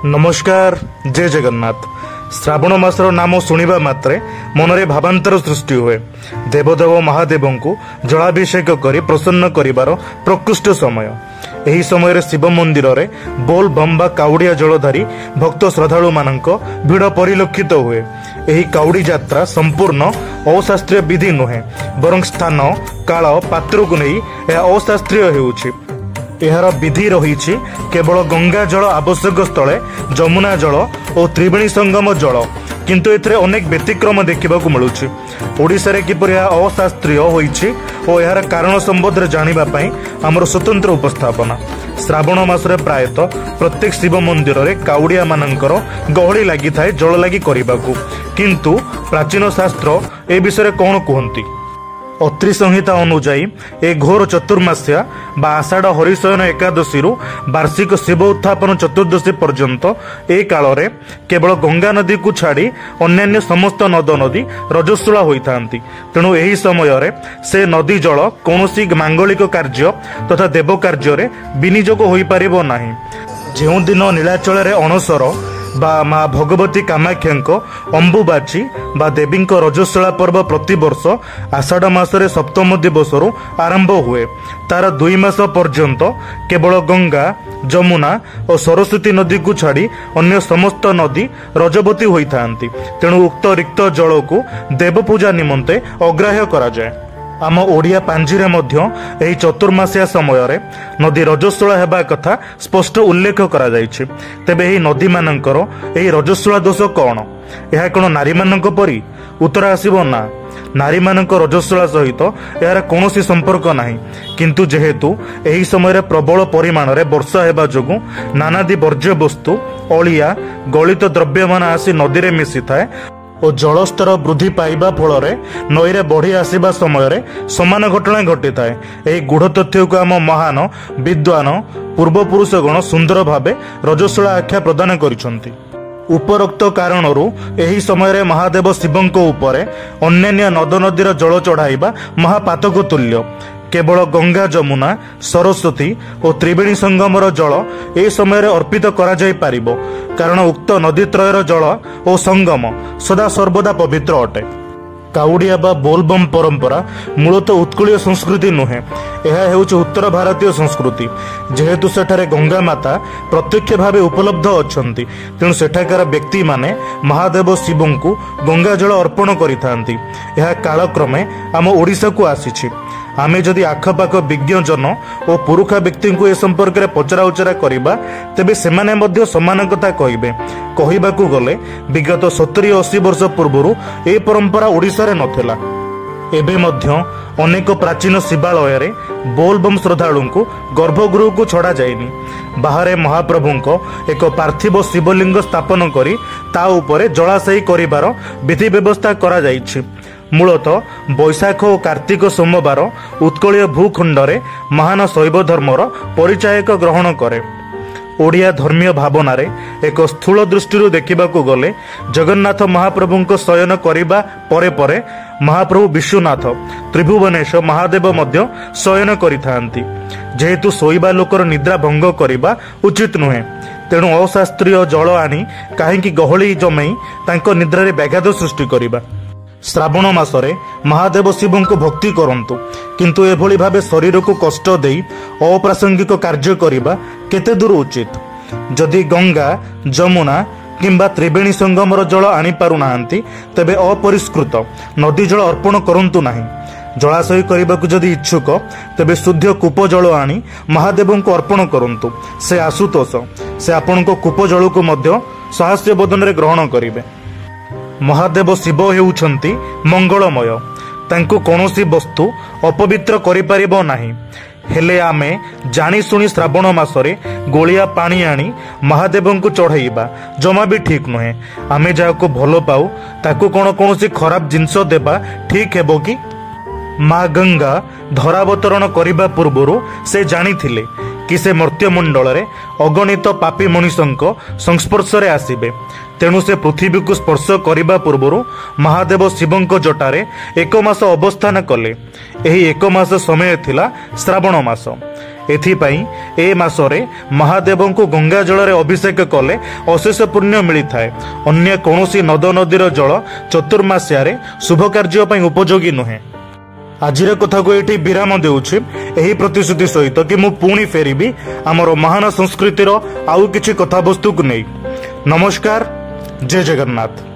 ନମସ୍କାର, ଜୟ ଜଗନ୍ନାଥ। ଶ୍ରାବଣ ମାସର ନାମ ଶୁଣିବା ମାତ୍ରେ ମନରେ ଭାବାନ୍ତର ସୃଷ୍ଟି ହୁଏ। ଦେବଦେବ ମହାଦେବଙ୍କୁ ଜଳାଭିଷେକ କରି ପ୍ରସନ୍ନ କରିବାର ପ୍ରକୃଷ୍ଟ ସମୟ। ଏହି ସମୟରେ ଶିବ ମନ୍ଦିରରେ ବୋଲ ବମ୍ ବା କାଉଡ଼ିଆ ଜଳଧାରୀ ଭକ୍ତ ଶ୍ରଦ୍ଧାଳୁମାନଙ୍କ ଭିଡ଼ ପରିଲକ୍ଷିତ ହୁଏ। ଏହି କାଉଡ଼ି ଯାତ୍ରା ସମ୍ପୂର୍ଣ୍ଣ ଅଶାସ୍ତ୍ରୀୟ ବିଧି ନୁହେଁ, ବରଂ ସ୍ଥାନ, କାଳ, ପାତ୍ରକୁ ନେଇ ଏହା ଅଶାସ୍ତ୍ରୀୟ ହେଉଛି। ଏହାର ବିଧି ରହିଛି କେବଳ ଗଙ୍ଗା ଜଳ, ଆବଶ୍ୟକ ସ୍ଥଳେ ଯମୁନା ଜଳ ଓ ତ୍ରିବେଣୀ ସଙ୍ଗମ ଜଳ। କିନ୍ତୁ ଏଥିରେ ଅନେକ ବ୍ୟତିକ୍ରମ ଦେଖିବାକୁ ମିଳୁଛି। ଓଡ଼ିଶାରେ କିପରି ଏହା ଅଶାସ୍ତ୍ରୀୟ ହୋଇଛି ଓ ଏହାର କାରଣ ସମ୍ବନ୍ଧରେ ଜାଣିବା ପାଇଁ ଆମର ସ୍ୱତନ୍ତ୍ର ଉପସ୍ଥାପନା। ଶ୍ରାବଣ ମାସରେ ପ୍ରାୟତଃ ପ୍ରତ୍ୟେକ ଶିବ ମନ୍ଦିରରେ କାଉଡ଼ିଆମାନଙ୍କର ଗହଳି ଲାଗିଥାଏ ଜଳଲାଗି କରିବାକୁ। କିନ୍ତୁ ପ୍ରାଚୀନ ଶାସ୍ତ୍ର ଏ ବିଷୟରେ କ'ଣ କୁହନ୍ତି? ଅତ୍ରି ସଂହିତା ଅନୁଯାୟୀ ଏ ଘୋର ଚତୁର୍ମାସ୍ୟା ବା ଆଷାଢ଼ ହରିଶୟନ ଏକାଦଶୀରୁ ବାର୍ଷିକ ଶିବ ଉତ୍ଥାପନ ଚତୁର୍ଦ୍ଦଶୀ ପର୍ଯ୍ୟନ୍ତ ଏ କାଳରେ କେବଳ ଗଙ୍ଗା ନଦୀକୁ ଛାଡ଼ି ଅନ୍ୟାନ୍ୟ ସମସ୍ତ ନଦ ନଦୀ ରଜସ୍ୱଳା ହୋଇଥାନ୍ତି। ତେଣୁ ଏହି ସମୟରେ ସେ ନଦୀ ଜଳ କୌଣସି ମାଙ୍ଗଳିକ କାର୍ଯ୍ୟ ତଥା ଦେବ କାର୍ଯ୍ୟରେ ବିନିଯୋଗ ହୋଇପାରିବ ନାହିଁ। ଯେଉଁଦିନ ନୀଳାଚଳରେ ଅଣସର ବା ମା ଭଗବତୀ କାମାକ୍ଷାଙ୍କ ଅମ୍ବୁବାଚୀ ବା ଦେବୀଙ୍କ ରଜସ୍ୱଳା ପର୍ବ ପ୍ରତିବର୍ଷ ଆଷାଢ଼ ମାସରେ ସପ୍ତମ ଦିବସରୁ ଆରମ୍ଭ ହୁଏ, ତାର 2 ମାସ ପର୍ଯ୍ୟନ୍ତ କେବଳ ଗଙ୍ଗା, ଯମୁନା ଓ ସରସ୍ୱତୀ ନଦୀକୁ ଛାଡ଼ି ଅନ୍ୟ ସମସ୍ତ ନଦୀ ରଜବତୀ ହୋଇଥାନ୍ତି। ତେଣୁ ଉକ୍ତ ରିକ୍ତ ଜଳକୁ ଦେବପୂଜା ନିମନ୍ତେ ଅଗ୍ରାହ୍ୟ କରାଯାଏ। ଆମ ଓଡ଼ିଆ ପାଞ୍ଜିରେ ମଧ୍ୟ ଏହି ଚତୁର୍ମାସିଆ ସମୟରେ ନଦୀ ରଜସ୍ୱଳା ହେବା କଥା ସ୍ପଷ୍ଟ ଉଲ୍ଲେଖ କରାଯାଇଛି। ତେବେ ଏହି ନଦୀମାନଙ୍କର ଏହି ରଜସ୍ୱଳା ଦୋଷ କ'ଣ? ଏହା କ'ଣ ନାରୀମାନଙ୍କ ପରି? ଉତ୍ତର ଆସିବ ନା, ନାରୀମାନଙ୍କ ରଜସ୍ୱଳା ସହିତ ଏହାର କୌଣସି ସମ୍ପର୍କ ନାହିଁ। କିନ୍ତୁ ଯେହେତୁ ଏହି ସମୟରେ ପ୍ରବଳ ପରିମାଣରେ ବର୍ଷା ହେବା ଯୋଗୁଁ ନାନାଦି ବର୍ଜ୍ୟବସ୍ତୁ, ଅଳିଆ, ଗଳିତ ଦ୍ରବ୍ୟମାନ ଆସି ନଦୀରେ ମିଶିଥାଏ ଓ ଜଳସ୍ତର ବୃଦ୍ଧି ପାଇବା ଫଳରେ ନଈରେ ବଢ଼ି ଆସିବା ସମୟରେ ସମାନ ଘଟଣା ଘଟିଥାଏ। ଏହି ଗୂଢ଼ ତଥ୍ୟକୁ ଆମ ମହାନ ବିଦ୍ୱାନ ପୂର୍ବପୁରୁଷଗଣ ସୁନ୍ଦର ଭାବେ ରଜସ୍ୱଳା ଆଖ୍ୟା ପ୍ରଦାନ କରିଛନ୍ତି। ଉପରୋକ୍ତ କାରଣରୁ ଏହି ସମୟରେ ମହାଦେବ ଶିବଙ୍କ ଉପରେ ଅନ୍ୟାନ୍ୟ ନଦ ନଦୀର ଜଳ ଚଢ଼ାଇବା ମହାପାତକ ତୁଲ୍ୟ। କେବଳ ଗଙ୍ଗା, ଯମୁନା, ସରସ୍ୱତୀ ଓ ତ୍ରିବେଣୀ ସଙ୍ଗମର ଜଳ ଏ ସମୟରେ ଅର୍ପିତ କରାଯାଇପାରିବ, କାରଣ ଉକ୍ତ ନଦୀତ୍ରୟର ଜଳ ଓ ସଙ୍ଗମ ସଦା ସର୍ବଦା ପବିତ୍ର ଅଟେ। କାଉଡ଼ିଆ ବା ବୋଲବମ୍ ପରମ୍ପରା ମୂଳତଃ ଉତ୍କଳୀୟ ସଂସ୍କୃତି ନୁହେଁ, ଏହା ହେଉଛି ଉତ୍ତର ଭାରତୀୟ ସଂସ୍କୃତି। ଯେହେତୁ ସେଠାରେ ଗଙ୍ଗା ମାତା ପ୍ରତ୍ୟକ୍ଷ ଭାବେ ଉପଲବ୍ଧ ଅଛନ୍ତି, ତେଣୁ ସେଠାକାର ବ୍ୟକ୍ତିମାନେ ମହାଦେବ ଶିବଙ୍କୁ ଗଙ୍ଗା ଜଳ ଅର୍ପଣ କରିଥାନ୍ତି। ଏହା କାଳକ୍ରମେ ଆମ ଓଡ଼ିଶାକୁ ଆସିଛି। ଆମେ ଯଦି ଆଖପାଖ ବିଜ୍ଞଜନ ଓ ପୁରୁଖା ବ୍ୟକ୍ତିଙ୍କୁ ଏ ସମ୍ପର୍କରେ ପଚରାଉଚରା କରିବା, ତେବେ ସେମାନେ ମଧ୍ୟ ସମାନ କଥା କହିବେ। କହିବାକୁ ଗଲେ ବିଗତ 70-80 ବର୍ଷ ପୂର୍ବରୁ ଏ ପରମ୍ପରା ଓଡ଼ିଶାରେ ନଥିଲା। ଏବେ ମଧ୍ୟ ଅନେକ ପ୍ରାଚୀନ ଶିବାଳୟରେ ବୋଲବମ୍ ଶ୍ରଦ୍ଧାଳୁଙ୍କୁ ଗର୍ଭଗୃହକୁ ଛଡ଼ାଯାଇନି। ବାହାରେ ମହାପ୍ରଭୁଙ୍କ ଏକ ପାର୍ଥିବ ଶିବଲିଙ୍ଗ ସ୍ଥାପନ କରି ତା ଉପରେ ଜଳାଶୟୀ କରିବାର ବିଧି ବ୍ୟବସ୍ଥା କରାଯାଇଛି। ମୂଳତଃ ବୈଶାଖ ଓ କାର୍ତ୍ତିକ ସୋମବାର ଉତ୍କଳୀୟ ଭୂଖଣ୍ଡରେ ମହାନ ଶୈବ ଧର୍ମର ପରିଚାୟକ ଗ୍ରହଣ କରେ। ଓଡ଼ିଆ ଧର୍ମୀୟ ଭାବନାରେ ଏକ ସ୍ଥୂଳ ଦୃଷ୍ଟିରୁ ଦେଖିବାକୁ ଗଲେ ଜଗନ୍ନାଥ ମହାପ୍ରଭୁଙ୍କ ଶୟନ କରିବା ପରେ ପରେ ମହାପ୍ରଭୁ ବିଶ୍ୱନାଥ ତ୍ରିଭୁବନେଶ ମହାଦେବ ମଧ୍ୟ ଶୟନ କରିଥାନ୍ତି। ଯେହେତୁ ଶୋଇବା ଲୋକର ନିଦ୍ରା ଭଙ୍ଗ କରିବା ଉଚିତ ନୁହେଁ, ତେଣୁ ଅଶାସ୍ତ୍ରୀୟ ଜଳ ଆଣି କାହିଁକି ଗହଳି ଜମେଇ ତାଙ୍କ ନିଦ୍ରାରେ ବ୍ୟାଘାତ ସୃଷ୍ଟି କରିବା? ଶ୍ରାବଣ ମାସରେ ମହାଦେବ ଶିବଙ୍କୁ ଭକ୍ତି କରନ୍ତୁ, କିନ୍ତୁ ଏଭଳି ଭାବେ ଶରୀରକୁ କଷ୍ଟ ଦେଇ ଅପ୍ରାସଙ୍ଗିକ କାର୍ଯ୍ୟ କରିବା କେତେ ଦୂର ଉଚିତ? ଯଦି ଗଙ୍ଗା, ଯମୁନା କିମ୍ବା ତ୍ରିବେଣୀ ସଙ୍ଗମର ଜଳ ଆଣିପାରୁନାହାନ୍ତି, ତେବେ ଅପରିଷ୍କୃତ ନଦୀ ଜଳ ଅର୍ପଣ କରନ୍ତୁ ନାହିଁ। ଜଳାଶୟ କରିବାକୁ ଯଦି ଇଚ୍ଛୁକ, ତେବେ ଶୁଦ୍ଧ କୂପ ଜଳ ଆଣି ମହାଦେବଙ୍କୁ ଅର୍ପଣ କରନ୍ତୁ। ସେ ଆଶୁତୋଷ, ସେ ଆପଣଙ୍କ କୂପ ଜଳକୁ ମଧ୍ୟ ସହାସ୍ୟ ବଦନରେ ଗ୍ରହଣ କରିବେ। ମହାଦେବ ଶିବ ହେଉଛନ୍ତି ମଙ୍ଗଳମୟ, ତାଙ୍କୁ କୌଣସି ବସ୍ତୁ ଅପବିତ୍ର କରିପାରିବ ନାହିଁ। ହେଲେ ଆମେ ଜାଣିଶୁଣି ଶ୍ରାବଣ ମାସରେ ଗୋଳିଆ ପାଣି ଆଣି ମହାଦେବଙ୍କୁ ଚଢ଼େଇବା ଜମା ବି ଠିକ୍ ନୁହେଁ। ଆମେ ଯାହାକୁ ଭଲ ପାଉ ତାକୁ କ'ଣ କୌଣସି ଖରାପ ଜିନିଷ ଦେବା ଠିକ୍ ହେବ କି? ମା ଗଙ୍ଗା ଧରାବତରଣ କରିବା ପୂର୍ବରୁ ସେ ଜାଣିଥିଲେ କି ସେ ମର୍ତ୍ତ୍ୟମଣ୍ଡଳରେ ଅଗଣିତ ପାପୀ ମଣିଷଙ୍କ ସଂସ୍ପର୍ଶରେ ଆସିବେ। ତେଣୁ ସେ ପୃଥିବୀକୁ ସ୍ପର୍ଶ କରିବା ପୂର୍ବରୁ ମହାଦେବ ଶିବଙ୍କ ଜଟାରେ 1 ମାସ ଅବସ୍ଥାନ କଲେ। ଏହି 1 ମାସ ସମୟ ଥିଲା ଶ୍ରାବଣ ମାସ। ଏଥିପାଇଁ ଏ ମାସରେ ମହାଦେବଙ୍କୁ ଗଙ୍ଗା ଜଳରେ ଅଭିଷେକ କଲେ ଅଶେଷ ପୁଣ୍ୟ ମିଳିଥାଏ। ଅନ୍ୟ କୌଣସି ନଦ ନଦୀର ଜଳ ଚତୁର୍ମାସ୍ୟାରେ ଶୁଭ କାର୍ଯ୍ୟ ପାଇଁ ଉପଯୋଗୀ ନୁହେଁ। ଆଜିର କଥାକୁ ଏଇଠି ବିରାମ ଦେଉଛି, ଏହି ପ୍ରତିଶ୍ରୁତି ସହିତ କି ମୁଁ ପୁଣି ଫେରିବି ଆମର ମହାନ ସଂସ୍କୃତିର ଆଉ କିଛି କଥାବସ୍ତୁକୁ ନେଇ। ନମସ୍କାର, ଜୟ ଜଗନ୍ନାଥ।